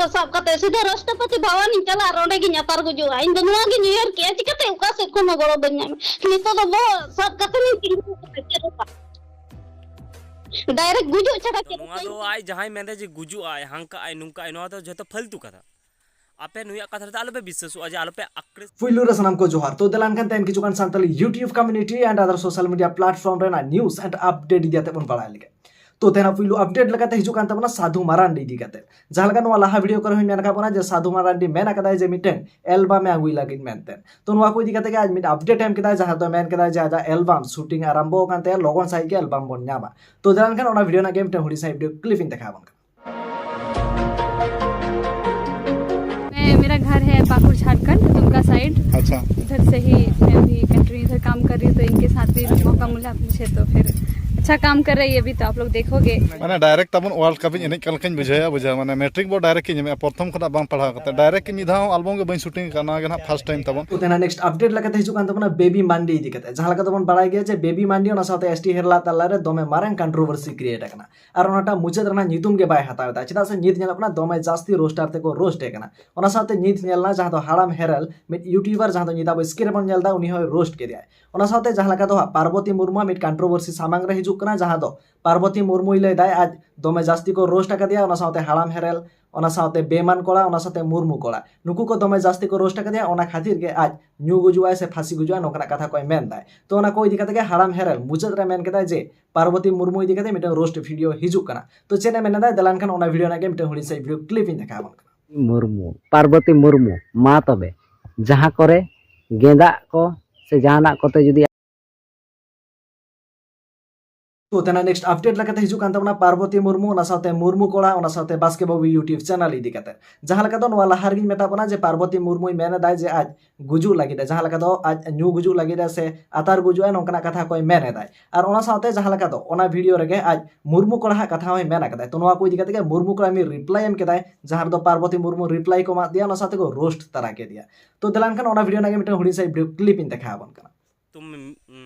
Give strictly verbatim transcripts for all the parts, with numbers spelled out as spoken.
ᱥᱟᱵ ᱠᱟᱛᱮ ᱥᱤᱫᱷᱟᱹ ᱨᱟᱥᱴᱨᱚᱯᱚᱛᱤ ᱵᱷᱚᱵᱚᱱ ᱤᱧ ᱪᱟᱞᱟᱜ ᱟᱨ ᱚᱸᱰᱮ ᱜᱤᱧ ᱟᱛᱟᱨ ᱜᱩᱡᱩᱜᱼᱟ᱾ ᱤᱧ ᱫᱚ ᱱᱚᱣᱟ ᱜᱤᱧ ᱩᱭᱦᱟᱹᱨ ᱠᱮᱜᱼᱟ, ᱪᱤᱠᱟᱹᱛᱮ ᱚᱠᱟ ᱥᱮᱫ ᱠᱷᱚᱱ ᱦᱚᱸ ᱜᱚᱲᱚ ᱵᱟᱹᱧ ᱧᱟᱢᱟ᱾ ᱱᱤᱛᱚᱜ ᱫᱚ ᱵᱚᱦᱚᱜ ᱥᱟᱵ ᱠᱟᱛᱮ ᱤᱧ ᱛᱤᱸᱜᱩ ᱟᱠᱟᱱᱟ, ᱪᱮᱫ ᱦᱚᱸ ᱵᱟᱝ᱾ ᱰᱟᱭᱨᱮᱠᱴ ᱜᱩᱡᱩᱜ ᱪᱷᱟᱲᱟ ᱪᱮᱫ ᱦᱚᱸ ᱵᱟᱹᱧ ᱪᱤᱠᱟᱹ᱾ ᱱᱚᱣᱟ ᱫᱚ ᱟᱡ ᱡᱟᱦᱟᱸᱭ ᱢᱮᱱᱫᱟ ᱡᱮ ᱜᱩᱡᱩᱜ ᱟᱭ, ᱦᱟᱝᱠᱟᱜ ᱟᱭ, ᱱᱚᱝᱠᱟᱜ ᱟᱭ, ᱱᱚᱣᱟ ᱫᱚ ᱡᱷᱚᱛᱚ ᱯᱷᱟᱹᱞᱛᱩ ᱠᱟᱛᱷᱟ᱾ ᱟᱯᱮ ᱱᱩᱭᱟᱜ ᱠᱟᱛᱷᱟ ᱨᱮᱫᱚ ᱟᱞᱚᱯᱮ ᱵᱤᱥᱥᱟᱹᱥᱚᱜᱼᱟ ᱡᱮ ᱟᱞᱚᱯᱮ ᱟᱠᱲᱮ᱾ ᱯᱩᱭᱞᱩ ᱨᱮ ᱥᱟᱱᱟᱢ ᱠᱚ ᱡᱚᱦᱟᱨ᱾ ᱛᱚ ᱫᱮᱞᱟ ᱮᱱᱠᱷᱟᱱ ᱛᱮᱦᱮᱧ ᱠᱤᱪᱷᱩ ᱜᱟᱱ Santali YouTube community and other social media platform ᱨᱮᱱᱟᱜ news and update ᱤᱫᱤ ᱠᱟᱛᱮ ᱵᱚᱱ ᱵᱟᱲᱟᱭ ᱞᱮᱜᱮ᱾ ᱛᱚ ᱛᱮᱦᱮᱧᱟᱜ ᱯᱩᱭᱞᱩ update ᱞᱮᱠᱟᱛᱮ ᱦᱤᱡᱩᱜ ᱠᱟᱱ ᱛᱟᱵᱚᱱᱟ ᱥᱟᱫᱷᱩ ᱢᱟᱨᱟᱱᱰᱤ ᱤᱫᱤ ᱠᱟᱛᱮ᱾ ᱡᱟᱦᱟᱸ ᱞᱮᱠᱟ ᱱᱚᱣᱟ ᱞᱟᱦᱟ video ᱠᱚᱨᱮ ᱦᱚᱸᱧ ᱢᱮᱱ ᱟᱠᱟᱫ ᱵᱚᱱᱟ ᱡᱮ ᱥᱟᱫᱷᱩ ᱢᱟᱨᱟᱱᱰᱤ ᱢᱮᱱ ᱟᱠᱟᱫᱟᱭ ᱡᱮ ᱢᱤᱫᱴᱮᱱ album ᱮ ᱟᱹᱜᱩᱭ ᱞᱟᱹᱜᱤᱫ ᱢᱮᱱᱛᱮ᱾ ᱛᱚ ᱱᱚᱣᱟ ᱠᱚ ᱤᱫᱤ ᱠᱟᱛᱮ ᱜᱮ ᱟᱡ ᱢᱤᱫ update ᱮ ᱮᱢ ᱠᱮᱫᱟᱭ, ᱡᱟᱦᱟᱸ ᱫᱚ ᱢᱮᱱ ᱠᱮᱫᱟᱭ ᱡᱮ ᱟᱡᱟᱜ album shooting ᱟᱨᱟᱢᱵᱚ ᱟᱠᱟᱱ ᱛᱟᱭᱟ, ᱞᱚᱜᱚᱱ ᱥᱟᱺᱦᱤᱡ ᱜᱮ album ᱵᱚᱱ ᱧᱟᱢᱟ᱾ ᱛᱚ ᱫᱮᱞᱟ ᱮᱱᱠᱷᱟᱱ ᱚᱱᱟ video ᱨᱮᱱᱟᱜ ᱜᱮ ᱢᱤᱫᱴᱮᱱ ᱦᱩᱰᱤᱧ ᱥᱟᱺᱦᱤᱡ video clip ᱤᱧ ᱫᱮᱠᱷᱟᱣ ᱟᱵᱚᱱ ᱠᱟᱱᱟ᱾ मैं, मेरा घर है पाकुड़ झारखंड, दुमका साइड। अच्छा। इधर से ही मैं भी कंटिन्यू इधर काम कर रही हूँ, तो इनके साथ भी मौका मिला मुझे, तो फिर अच्छा काम कर रही है अभी, तो आप लोग देखोगे। ᱢᱟᱱᱮ ᱰᱟᱭᱨᱮᱠᱴ ᱛᱟᱵᱚᱱ ᱣᱟᱨᱞᱰ ᱠᱟᱯ ᱤᱧ ᱮᱱᱮᱡ ᱠᱟᱱ ᱞᱮᱠᱟᱧ ᱵᱩᱡᱷᱟᱹᱣᱟ, ᱵᱩᱡᱷᱟᱹᱣᱟ ᱢᱟᱱᱮ ᱢᱮᱴᱨᱤᱠ ᱵᱳᱨᱰ ᱰᱟᱭᱨᱮᱠᱴ ᱤᱧ ᱮᱢᱮᱜᱼᱟ, ᱯᱨᱚᱛᱷᱚᱢ ᱠᱷᱚᱱᱟᱜ ᱵᱟᱝ ᱯᱟᱲᱦᱟᱣ ᱠᱟᱛᱮ ᱰᱟᱭᱨᱮᱠᱴ ᱢᱤᱫ ᱫᱷᱟᱣ ᱦᱚᱸ ᱟᱞᱵᱚᱢ ᱜᱮ ᱵᱟᱹᱧ ᱥᱩᱴᱤᱝ ᱟᱠᱟᱫ, ᱱᱚᱣᱟ ᱜᱮ ᱱᱟᱦᱟᱜ ᱯᱷᱟᱥᱴ ᱴᱟᱭᱤᱢ ᱛᱟᱵᱚᱱ᱾ ᱛᱮᱱᱟᱜ ᱱᱮᱠᱥᱴ ᱟᱯᱰᱮᱴ ᱞᱮᱠᱟᱛᱮ ᱦᱤᱡᱩᱜ ᱠᱟᱱ ᱛᱟᱵᱚᱱᱟ ᱵᱮᱵᱤ ᱢᱟᱱᱰᱤ ᱤᱫᱤ ᱠᱟᱛᱮ᱾ ᱡᱟᱦᱟᱸ ᱞᱮᱠᱟ ᱫᱚᱵᱚᱱ ᱵᱟᱲᱟᱭ ᱜᱮᱭᱟ ᱡᱮ ᱵᱮᱵᱤ ᱢᱟᱱᱰᱤ ᱚᱱᱟ ᱥᱟᱶᱛᱮ ᱮᱥ ᱴᱤ ᱦᱮᱨᱞᱟ ᱛᱟᱞᱟᱨᱮ ᱫᱚᱢᱮ ᱢᱟᱨᱟᱝ ᱠᱚᱱᱴᱨᱳᱵᱷᱟᱨᱥᱤ ᱠᱨᱤᱭᱮᱴ ᱟᱠᱟᱱᱟ᱾ ᱟᱨ ᱚᱱᱟᱴᱟᱜ ᱢᱩᱪᱟᱹᱫ ᱨᱮᱱᱟᱜ ᱧᱩᱛᱩᱢ ᱜᱮ ᱵᱟᱭ ᱦᱟᱛᱟᱣ ᱮᱫᱟ, ᱪᱮᱫᱟᱜ ᱥᱮ ᱧᱤᱛ ᱧᱮᱞᱚᱜ ᱠᱟᱱᱟ ᱫᱚᱢᱮ ᱡᱟᱹᱥᱛᱤ ᱨᱳᱥᱴᱟᱨ ᱛᱮᱠᱚ ᱨᱳᱥᱴ ᱮ ᱠᱟᱱᱟ᱾ ᱚᱱᱟ ᱥᱟᱶᱛᱮ ᱧᱤᱛ ᱧᱮᱞ ᱮᱱᱟ ᱡᱟᱦᱟᱸ ᱫᱚ ᱦᱟᱲᱟᱢ ᱦᱮᱨᱮᱞ, ᱢᱤᱫ ᱤᱭᱩᱴᱤᱭᱩᱵᱟᱨ ᱡᱟᱦᱟᱸ ᱫᱚ ᱧᱤᱫ ᱟᱵᱚ ᱥᱠᱨᱤᱱ ᱨᱮᱵᱚᱱ ᱧᱮᱞ ᱮᱫᱟ, ᱩᱱᱤ ᱦᱚᱸᱭ ᱨᱳᱥᱴ ᱠᱮᱫᱮᱭᱟᱭ᱾ ᱚᱱᱟ ᱥᱟᱶᱛᱮ ᱡᱟᱦᱟᱸ ᱞᱮᱠᱟ ᱫᱚ ᱦᱟᱸᱜ ᱯᱟᱨᱵᱚᱛᱤ ᱢᱩᱨᱢᱩᱣᱟᱜ ᱢᱤᱫ ᱠᱚᱱᱴᱨᱳᱵᱷᱟᱨᱥᱤ ᱥᱟᱢᱟᱝ ᱨᱮ ᱦᱤᱡᱩᱜ ᱠᱟᱱᱟ, ᱡᱟᱦᱟᱸ ᱫᱚ ᱯᱟᱨᱵᱚᱛᱤ ᱢᱩᱨᱢᱩᱭ ᱞᱟᱹᱭ ᱫᱟᱭ ᱟᱡ ᱫᱚᱢᱮ ᱡᱟᱹᱥᱛᱤ ᱠᱚ ᱨᱳᱥᱴ ᱟᱠᱟᱫᱮᱭᱟ, ᱚᱱᱟ ᱥᱟᱶᱛᱮ ᱦᱟᱲᱟᱢ ᱦᱮᱨᱮᱞ, ᱚᱱᱟ ᱥᱟᱶᱛᱮ ᱵᱮᱢᱟᱱ ᱠᱚᱲᱟ, ᱚᱱᱟ ᱥᱟᱶᱛᱮ ᱢᱩᱨᱢᱩ ᱠᱚᱲᱟ, ᱱᱩᱠᱩ ᱠᱚ ᱫᱚᱢᱮ ᱡᱟᱹᱥᱛᱤ ᱠᱚ ᱨᱳᱥᱴ ᱟᱠᱟᱫᱮᱭᱟ, ᱚᱱᱟ ᱠᱷᱟᱹᱛᱤᱨ ᱜᱮ ᱟᱡ ᱧᱩ ᱜᱩᱡᱩᱜᱼᱟᱭ ᱥᱮ ᱯᱷᱟᱸᱥᱤ ᱜᱩᱡᱩᱜᱼᱟᱭ, ᱱᱚᱝᱠᱟᱱᱟᱜ ᱠᱟᱛᱷᱟ ᱠᱚᱭ ᱢᱮᱱ ᱫᱟᱭ᱾ ᱛᱚ ᱚᱱᱟ ᱠᱚ ᱤᱫᱤ ᱠᱟᱛᱮ ᱜᱮ ᱦᱟᱲᱟᱢ ᱦᱮᱨᱮᱞ ᱢᱩᱪᱟᱹᱫ ᱨᱮ ᱢᱮᱱ ᱠᱮᱫᱟᱭ ᱡᱮ ᱯᱟᱨᱵᱚᱛᱤ ᱢᱩᱨᱢᱩ ᱤᱫᱤ ᱠᱟᱛᱮ ᱢᱤᱫᱴᱟᱝ ᱨᱳᱥᱴ ᱵᱷᱤᱰᱤᱭᱳ ᱦᱤᱡᱩᱜ ᱠᱟᱱᱟ᱾ ᱛᱚ ᱪᱮᱫ ᱮ ᱢᱮᱱ ᱮᱫᱟ, ᱫᱮᱞᱟ ᱮᱱᱠᱷᱟᱱ ᱚᱱᱟ ᱵᱷᱤᱰᱤᱭᱳ ᱨᱮᱱᱟᱜ ᱜᱮ ᱢᱤᱫᱴᱟᱝ ᱦᱩᱰᱤᱧ ᱥᱟᱺᱦᱤᱡ ᱵᱷᱤᱰᱤᱭᱳ ᱠᱞᱤᱯ ᱤᱧ ᱫᱮᱠᱷᱟᱣ ᱟᱵᱚᱱ ᱠᱟᱱᱟ᱾ ᱢᱩᱨᱢᱩ, ᱯᱟᱨᱵᱚᱛᱤ ᱢᱩᱨᱢᱩ, ᱢᱟ ᱛᱚᱵᱮ, ᱡᱟᱦᱟᱸ ᱠᱚᱨᱮ ᱜᱮᱸᱫᱟᱜ ᱠᱚ ᱥᱮ ᱡᱟᱦᱟᱱᱟᱜ ᱠᱚᱛᱮ ᱡᱩᱫᱤ ᱛᱚ ᱛᱮᱱᱟᱜ ᱱᱮᱠᱥᱴ ᱟᱯᱰᱮᱴ ᱞᱮᱠᱟᱛᱮ ᱦᱤᱡᱩᱜ ᱠᱟᱱ ᱛᱟᱵᱚᱱᱟ ᱯᱟᱨᱵᱚᱛᱤ ᱢᱩᱨᱢᱩ, ᱚᱱᱟ ᱥᱟᱶᱛᱮ ᱢᱩᱨᱢᱩ ᱠᱚᱲᱟ, ᱚᱱᱟ ᱥᱟᱶᱛᱮ ᱵᱟᱥᱠᱮ ᱵᱟᱹᱵᱩ YouTube ᱪᱮᱱᱮᱞ ᱤᱫᱤ ᱠᱟᱛᱮ᱾ ᱡᱟᱦᱟᱸ ᱞᱮᱠᱟ ᱫᱚ ᱱᱚᱣᱟ ᱞᱟᱦᱟ ᱨᱮᱜᱤᱧ ᱢᱮᱛᱟᱜ ᱵᱚᱱᱟ ᱡᱮ ᱯᱟᱨᱵᱚᱛᱤ ᱢᱩᱨᱢᱩᱭ ᱢᱮᱱ ᱮᱫᱟᱭ ᱡᱮ ᱟᱡ ᱜᱩᱡᱩᱜ ᱞᱟᱹᱜᱤᱫ ᱮ, ᱡᱟᱦᱟᱸ ᱞᱮᱠᱟ ᱫᱚ ᱟᱡ ᱧᱩ ᱜᱩᱡᱩᱜ ᱞᱟᱹᱜᱤᱫ ᱮ ᱥᱮ ᱟᱛᱟᱨ ᱜᱩᱡᱩᱜ ᱟᱭ, ᱱᱚᱝᱠᱟᱱᱟᱜ ᱠᱟᱛᱷᱟ ᱠᱚᱭ ᱢᱮᱱ ᱮᱫᱟᱭ᱾ ᱟᱨ ᱚᱱᱟ ᱥᱟᱶᱛᱮ ᱡᱟᱦᱟᱸ ᱞᱮᱠᱟ ᱫᱚ ᱚᱱᱟ ᱵᱷᱤᱰᱤᱭᱳ ᱨᱮᱜᱮ ᱟᱡ ᱢᱩᱨᱢᱩ ᱠᱚᱲᱟ ᱦᱟᱜ ᱠᱟᱛᱷᱟ ᱦᱚᱸᱭ ᱢᱮᱱ ᱟᱠᱟᱫᱟᱭ᱾ ᱛᱚ ᱱᱚᱣᱟ ᱠᱚ ᱤᱫᱤ ᱠᱟᱛᱮ ᱜᱮ ᱢᱩᱨᱢᱩ ᱠᱚᱲᱟ ᱢᱤᱫ ᱨᱤᱯᱞᱟᱭ ᱮᱢ ᱠᱮᱫᱟᱭ, ᱡᱟᱦᱟᱸ ᱨᱮᱫᱚ ᱯᱟᱨᱵᱚᱛᱤ ᱢᱩᱨᱢᱩ ᱨᱤᱯᱞᱟᱭ ᱠᱚ ᱮᱢᱟᱜ ᱫᱮᱭᱟ, ᱚᱱᱟ ᱥᱟᱶᱛᱮ ᱠᱚ ᱨᱳᱥᱴ ᱛᱟᱨᱟ ᱠᱮᱫᱮᱭᱟ᱾ ᱛᱚ ᱫᱮᱞᱟ ᱮᱱᱠᱷᱟᱱ ᱚᱱᱟ ᱵᱷᱤᱰᱤᱭᱳ ᱨᱮᱱᱟᱜ ᱜᱮ ᱢᱤᱫᱴᱟᱝ ᱦᱩᱰᱤᱧ ᱥᱟᱺᱦᱤᱡ ᱵᱷᱤᱰᱤᱭᱳ ᱠᱞᱤᱯ ᱤᱧ ᱫᱮᱠᱷᱟᱣ ᱟᱵᱚᱱ ᱠᱟᱱᱟ᱾ ᱛᱩᱢ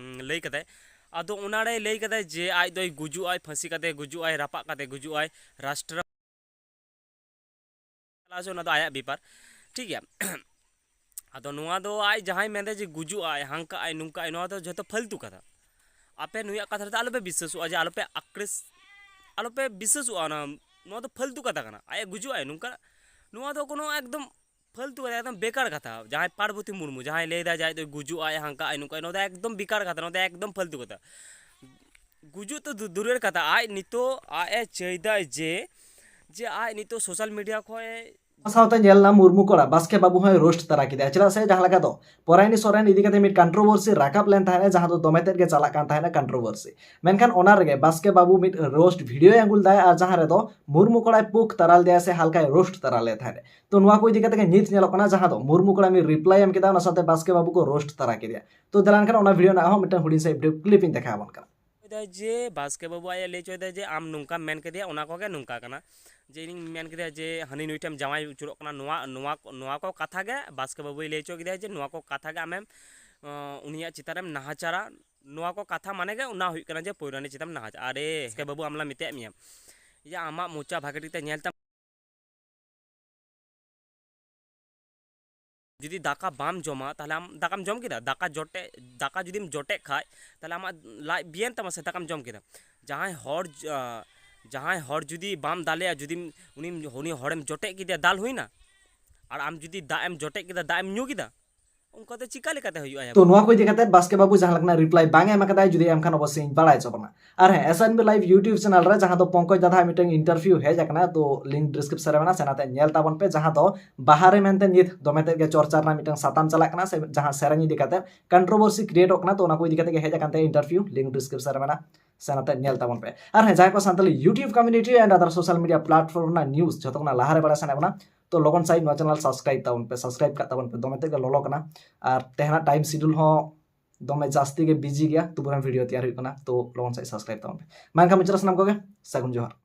ᱞᱟᱹᱭ ᱠᱟᱫᱟᱭ᱾ ᱟᱫᱚ ᱚᱱᱟᱨᱮ ᱞᱟᱹᱭ ᱠᱟᱫᱟᱭ ᱡᱮ ᱟᱡ ᱫᱚᱭ ᱜᱩᱡᱩᱜ ᱟᱭ, ᱯᱷᱟᱹᱥᱤ ᱠᱟᱛᱮ ᱜᱩᱡᱩᱜ ᱟᱭ, ᱨᱟᱯᱟᱜ ᱠᱟᱛᱮ ᱜᱩᱡᱩᱜ ᱟᱭ, ᱨᱟᱥᱴᱨᱚ ᱟᱪᱪᱷᱟ, ᱚᱱᱟ ᱫᱚ ᱟᱭᱟᱜ ᱵᱮᱯᱟᱨ, ᱴᱷᱤᱠ ᱜᱮᱭᱟ᱾ ᱟᱫᱚ ᱱᱚᱣᱟ ᱫᱚ ᱟᱡ ᱡᱟᱦᱟᱸᱭ ᱢᱮᱱᱫᱟ ᱡᱮ ᱜᱩᱡᱩᱜ ᱟᱭ, ᱦᱟᱱᱠᱟᱜ ᱟᱭ, ᱱᱚᱝᱠᱟᱜ ᱟᱭ, ᱱᱚᱣᱟ ᱫᱚ ᱡᱷᱚᱛᱚ ᱯᱷᱟᱹᱞᱛᱩ ᱠᱟᱛᱷᱟ᱾ ᱟᱯᱮ ᱱᱩᱭᱟᱜ ᱠᱟᱛᱷᱟ ᱨᱮᱫᱚ ᱟᱞᱚᱯᱮ ᱵᱤᱥᱥᱟᱹᱥᱚᱜᱼᱟ, ᱡᱮ ᱟᱞᱚᱯᱮ ᱟᱠᱨᱤᱥ ᱟᱞᱚᱯᱮ ᱵᱤᱥᱥᱟᱹᱥᱚᱜᱼᱟ᱾ ᱚᱱᱟ ᱱᱚᱣᱟ ᱫᱚ ᱯᱷᱟᱹᱞᱛᱩ ᱠᱟᱛᱷᱟ ᱠᱟᱱᱟ᱾ ᱟᱡ ᱜᱩᱡᱩᱜ ᱟᱭ, ᱱᱚᱝᱠᱟ, ᱱᱚᱣᱟ ᱫᱚ ᱠᱳᱱᱳ ᱮᱠᱫᱚᱢ ᱯᱷᱟᱹᱞᱛᱩ ᱠᱟᱛᱷᱟ, ᱮᱠᱫᱚᱢ ᱵᱮᱠᱟᱨ ᱠᱟᱛᱷᱟ᱾ ᱡᱟᱦᱟᱸᱭ ᱯᱟᱨᱵᱚᱛᱤ ᱢᱩᱨᱢᱩ, ᱡᱟᱦᱟᱸᱭ ᱞᱟᱹᱭᱫᱟ ᱡᱮ ᱟᱡ ᱫᱚᱭ ᱜᱩᱡᱩᱜ ᱟᱭ, ᱦᱟᱱᱠᱟᱜ ᱟᱭ, ᱱᱚᱝᱠᱟ ᱟᱭ, ᱱᱚᱣᱟ ᱫᱚ ᱮᱠᱫᱚᱢ ᱵᱮᱠᱟᱨ ᱠᱟᱛᱷᱟ, ᱱᱚᱣᱟ ᱫᱚ ᱮᱠᱫᱚᱢ ᱯᱷᱟᱹᱞᱛᱩ ᱠᱟᱛᱷᱟ᱾ ᱜᱩᱡᱩᱜ ᱛᱚ ᱫᱩ- ᱫᱩᱨᱮᱨ ᱠᱟᱛᱷᱟ, ᱟᱡ ᱱᱤᱛᱚᱜ ᱟᱡ ᱮ ᱪᱟᱹᱭᱫᱟᱭ ᱡᱮ, ᱡᱮ ᱟᱡ ᱱᱤᱛᱚᱜ ᱥᱳᱥᱟᱞ ᱢᱤᱰᱤᱭᱟ ᱠᱷᱚᱱ ᱥᱟᱶᱛᱮ ᱧᱮᱞ ᱮᱱᱟ ᱢᱩᱨᱢᱩ ᱠᱚᱲᱟ ᱵᱟᱥᱠᱮ ᱵᱟᱹᱵᱩ ᱦᱚᱸᱭ ᱨᱳᱥᱴ ᱛᱟᱨᱟ ᱠᱮᱫᱮᱭᱟ᱾ ᱪᱮᱫᱟᱜ ᱥᱮ ᱡᱟᱦᱟᱸ ᱞᱮᱠᱟ ᱫᱚ ᱯᱚᱨᱟᱭᱱᱤ ᱥᱚᱨᱮᱱ ᱤᱫᱤ ᱠᱟᱛᱮ ᱢᱤᱫ ᱠᱚᱱᱴᱨᱳᱵᱷᱟᱨᱥᱤ ᱨᱟᱠᱟᱵ ᱞᱮᱱ ᱛᱟᱦᱮᱸᱱᱟ, ᱡᱟᱦᱟᱸ ᱫᱚ ᱫᱚᱢᱮ ᱛᱮᱫ ᱜᱮ ᱪᱟᱞᱟᱜ ᱠᱟᱱ ᱛᱟᱦᱮᱸᱱᱟ ᱠᱚᱱᱴᱨᱳᱵᱷᱟᱨᱥᱤ᱾ ᱢᱮᱱᱠᱷᱟᱱ ᱚᱱᱟ ᱨᱮᱜᱮ ᱵᱟᱥᱠᱮ ᱵᱟᱹᱵᱩ ᱢᱤᱫ ᱨᱳᱥᱴ ᱵᱷᱤᱰᱤᱭᱳᱭ ᱟᱹᱜᱩ ᱞᱮᱫᱟᱭ, ᱟᱨ ᱡᱟᱦᱟᱸ ᱨᱮᱫᱚ ᱢᱩᱨᱢᱩ ᱠᱚᱲᱟᱭ ᱯᱳᱠ ᱛᱟᱨᱟ ᱞᱮᱫᱮᱭᱟ ᱥᱮ ᱦᱟᱞᱠᱟᱭ ᱨᱳᱥᱴ ᱛᱟᱨᱟ ᱞᱮᱫ ᱛᱟᱦᱮᱸᱱᱟ᱾ ᱛᱚ ᱱᱚᱣᱟ ᱠᱚ ᱤᱫᱤ ᱠᱟᱛᱮ ᱜᱮ ᱱᱤᱛ ᱧᱮᱞᱚᱜ ᱠᱟᱱᱟ, ᱡᱟᱦᱟᱸ ᱫᱚ ᱢᱩᱨᱢᱩ ᱠᱚᱲᱟ ᱢᱤᱫ ᱨᱤᱯᱞᱟᱭ ᱮᱢ ᱠᱮᱫᱟ, ᱚᱱᱟ ᱥᱟᱶᱛᱮ ᱵᱟᱥᱠᱮ ᱵᱟᱹᱵᱩ ᱠᱚ ᱨᱳᱥᱴ ᱛᱟᱨᱟ ᱠᱮᱫᱮᱭᱟ᱾ ᱛᱚ ᱫᱮᱞᱟ ᱮᱱᱠᱷᱟᱱ ᱚᱱᱟ ᱵᱷᱤᱰᱤᱭᱳ ᱨᱮᱱᱟᱜ ᱦᱚᱸ ᱢᱤᱫᱴᱟᱝ ᱦᱩᱰᱤᱧ ᱥᱟᱺᱦᱤᱡ ᱵᱷᱤᱰᱤᱭᱳ ᱠᱞᱤᱯ ᱤᱧ ᱫᱮᱠᱷᱟᱣ ᱟᱵᱚᱱ ᱠᱟᱱᱟ᱾ ᱞᱟᱹᱭ ᱫᱟᱭ ᱡᱮ ᱵᱟᱥᱠᱮ ᱵᱟᱹᱵᱩ ᱟᱡ ᱮ ᱞᱟᱹᱭ ᱦᱚᱪᱚᱭᱮᱫᱟ ᱡᱮ ᱟᱢ ᱱᱚᱝᱠᱟᱢ ᱢᱮᱱ ᱠᱮᱫᱮᱭᱟ, ᱚᱱᱟ ᱠᱚᱜᱮ ᱱᱚᱝᱠᱟ ᱠᱟᱱᱟ᱾ ᱡᱮ ᱤᱧᱤᱧ ᱢᱮᱱ ᱠᱮᱫᱮᱭᱟ ᱡᱮ ᱦᱟᱹᱱᱤ ᱱᱩᱭ ᱴᱷᱮᱱ ᱡᱟᱶᱟᱭ ᱟᱹᱪᱩᱨᱚᱜ ᱠᱟᱱᱟ, ᱱᱚᱣᱟ, ᱱᱚᱣᱟ, ᱱᱚᱣᱟ ᱠᱚ ᱠᱟᱛᱷᱟ ᱜᱮ ᱵᱟᱥᱠᱮ ᱵᱟᱹᱵᱩᱭ ᱞᱟᱹᱭ ᱦᱚᱪᱚ ᱠᱮᱫᱮᱭᱟ ᱡᱮ ᱱᱚᱣᱟ ᱠᱚ ᱠᱟᱛᱷᱟ ᱜᱮ ᱟᱢᱮᱢ, ᱚ, ᱩᱱᱤᱭᱟᱜ ᱪᱮᱛᱟᱱ ᱨᱮᱢ ᱱᱟᱦᱟᱪᱟᱨᱟ᱾ ᱱᱚᱣᱟ ᱠᱚ ᱠᱟᱛᱷᱟ ᱢᱟᱱᱮ ᱜᱮ ᱚᱱᱟ ᱦᱩᱭᱩᱜ ᱠᱟᱱᱟ ᱡᱮ ᱯᱚᱭᱨᱟᱱᱤ ᱪᱮᱛᱟᱱ ᱱᱟᱦᱟᱪᱟᱨ᱾ ᱟᱨᱮ ᱵᱟᱥᱠᱮ ᱵᱟᱹᱵᱩ, ᱟᱢᱞᱟ ᱢᱮᱛᱟᱫ ᱢᱮᱭᱟ, ᱤᱭᱟᱹ, ᱟᱢᱟᱜ ᱢᱚᱪᱟ ᱵᱷᱟᱜᱮ ᱴᱷᱤᱠ ᱛᱮ ᱧᱮᱞ ᱛᱟᱢ᱾ ᱡᱩᱫᱤ ᱫᱟᱠᱟ ᱵᱟᱢ ᱡᱚᱢᱟ, ᱛᱟᱦᱞᱮ ᱟᱢ ᱫᱟᱠᱟᱢ ᱡᱚᱢ ᱠᱮᱫᱟ? ᱫᱟᱠᱟ ᱡᱚᱴᱮᱫ, ᱫᱟᱠᱟ ᱡᱩᱫᱤᱢ ᱡᱚᱴᱮᱫ ᱠᱷᱟᱡ, ᱛᱟᱦᱞᱮ ᱟᱢᱟᱜ ᱞᱟᱡ ᱵᱤᱭᱮᱱ ᱛᱟᱢᱟ ᱥᱮ ᱫᱟᱠᱟᱢ ᱡᱚᱢ ᱠᱮᱫᱟ? ᱡᱟᱦᱟᱸᱭ ᱦᱚᱲ ᱡ-, ᱟ, ᱡᱟᱦᱟᱸᱭ ᱦᱚᱲ ᱡᱩᱫᱤ ᱵᱟᱢ ᱫᱟᱞᱮᱭᱟ, ᱡᱩᱫᱤᱢ ᱩᱱᱤᱢ, ᱩᱱᱤ ᱦᱚᱲᱮᱢ ᱡᱚᱴᱮᱫ ᱠᱮᱫᱮᱭᱟ, ᱫᱟᱞ ᱦᱩᱭᱱᱟ? ᱟᱨ ᱟᱢ ᱡᱩᱫᱤ ᱫᱟᱜ ᱮᱢ ᱡᱚᱴᱮᱫ ᱠᱮᱫᱟ, ᱫᱟᱜ ᱮᱢ ᱧᱩ ᱠᱮᱫᱟ, ᱚᱱᱠᱟ ᱫᱚ ᱪᱤᱠᱟ ᱞᱮᱠᱟᱛᱮ ᱦᱩᱭᱩᱜᱼᱟ ᱭᱟ? ᱛᱚ ᱱᱚᱣᱟ ᱠᱚ ᱤᱫᱤ ᱠᱟᱛᱮ ᱵᱟᱥᱠᱮ ᱵᱟᱹᱵᱩ ᱡᱟᱦᱟᱸ ᱞᱮᱠᱟᱱᱟᱜ ᱨᱤᱯᱞᱟᱭ ᱵᱟᱝ ᱮ ᱮᱢ ᱟᱠᱟᱫᱟᱭ, ᱡᱩᱫᱤ ᱮᱢ ᱠᱷᱟᱱ ᱚᱵᱚᱥᱥᱳᱭ ᱤᱧ ᱵᱟᱲᱟᱭ ᱦᱚᱪᱚ ᱵᱚᱱᱟ᱾ ᱟᱨ ᱦᱮᱸ, S N B live YouTube channel ᱨᱮ ᱡᱟᱦᱟᱸ ᱫᱚ ᱯᱚᱝᱠᱚᱡᱽ ᱫᱟᱫᱟ ᱢᱤᱫᱴᱟᱝ ᱤᱱᱴᱟᱨᱵᱷᱤᱭᱩ ᱦᱮᱡ ᱟᱠᱟᱱᱟ, ᱛᱚ ᱞᱤᱝᱠ ᱰᱤᱥᱠᱨᱤᱯᱥᱚᱱ ᱨᱮ ᱢᱮᱱᱟᱜᱼᱟ, ᱥᱮᱱᱟᱛᱮ ᱧᱮᱞ ᱛᱟᱵᱚᱱ ᱯᱮ, ᱡᱟᱦᱟᱸ ᱫᱚ ᱵᱟᱦᱟ ᱨᱮ ᱢᱮᱱᱛᱮ ᱱᱤᱛ ᱫᱚᱢᱮ ᱛᱮᱫ ᱜᱮ ᱪᱚᱨᱪᱟ ᱨᱮᱱᱟᱜ ᱢᱤᱫᱴᱟᱝ ᱥᱟᱛᱟᱢ ᱪᱟᱞᱟᱜ ᱠᱟᱱᱟ, ᱥᱮ ᱡᱟᱦᱟᱸ ᱥᱮᱨᱮᱧ ᱤᱫᱤ ᱠᱟᱛᱮ ᱠᱚᱱᱴᱨᱳᱵᱷᱟᱨᱥᱤ ᱠᱨᱤᱭᱮᱴᱚᱜ ᱠᱟᱱᱟ᱾ ᱛᱚ ᱚᱱᱟ ᱠᱚ ᱤᱫᱤ ᱠᱟᱛᱮ ᱜᱮ ᱦᱮᱡ ᱟᱠᱟᱱ ᱛᱮ ᱤᱱᱴᱟᱨᱵᱷᱤᱭᱩ, ᱞᱤᱝᱠ ᱰᱤᱥᱠᱨᱤᱯᱥᱚᱱ ᱨᱮ ᱢᱮᱱᱟᱜᱼᱟ, ᱥᱮᱱᱟᱛᱮ ᱧᱮᱞ ᱛᱟᱵᱚᱱ ᱯᱮ᱾ ᱟᱨ ᱦᱮᱸ, ᱡᱟᱦᱟᱸᱭ ᱠᱚ Santali YouTube community and other social media platform ᱨᱮᱱᱟᱜ ᱱᱤᱭᱩᱡᱽ ᱡᱷᱚᱛᱚ ᱠᱷᱚᱱᱟᱜ ᱞᱟᱦᱟ ᱨᱮ ᱵᱟᱲᱟᱭ ᱥᱟᱱᱟᱭᱮᱫ ᱵᱚᱱᱟ, ᱛᱚ ᱞᱚᱜᱚᱱ ᱥᱟᱺᱦᱤᱡ ᱱᱚᱣᱟ ᱪᱮᱱᱮᱞ ᱥᱟᱵᱥᱠᱨᱟᱭᱤᱵ ᱛᱟᱵᱚᱱ ᱯᱮ, ᱥᱟᱵᱥᱠᱨᱟᱭᱤᱵ ᱠᱟᱜ ᱛᱟᱵᱚᱱ ᱯᱮ, ᱫᱚᱢᱮ ᱛᱮᱫ ᱜᱮ ᱞᱚᱞᱚ ᱠᱟᱱᱟ᱾ ᱟᱨ ᱛᱮᱦᱮᱧᱟᱜ ᱴᱟᱭᱤᱢ ᱥᱤᱰᱩᱞ ᱦᱚᱸ ᱫᱚᱢᱮ ᱡᱟᱹᱥᱛᱤ ᱜᱮ ᱵᱤᱡᱤ ᱜᱮᱭᱟ, ᱛᱚᱵᱩ ᱨᱮᱦᱚᱸ ᱵᱷᱤᱰᱤᱭᱳ ᱛᱮᱭᱟᱨ ᱦᱩᱭᱩᱜ ᱠᱟᱱᱟ᱾ ᱛᱚ ᱞᱚᱜᱚᱱ ᱥᱟᱺᱦᱤᱡ ᱥᱟᱵᱥᱠᱨᱟᱭᱤᱵ ᱛᱟᱵᱚᱱ ᱯᱮ᱾ ᱢᱟ ᱮᱱᱠᱷᱟᱱ ᱢᱩᱪᱟᱹᱫ ᱨᱮ ᱥᱟᱱᱟᱢ ᱠᱚᱜᱮ ᱥᱟᱹᱜᱩᱱ ᱡᱚᱦᱟᱨ᱾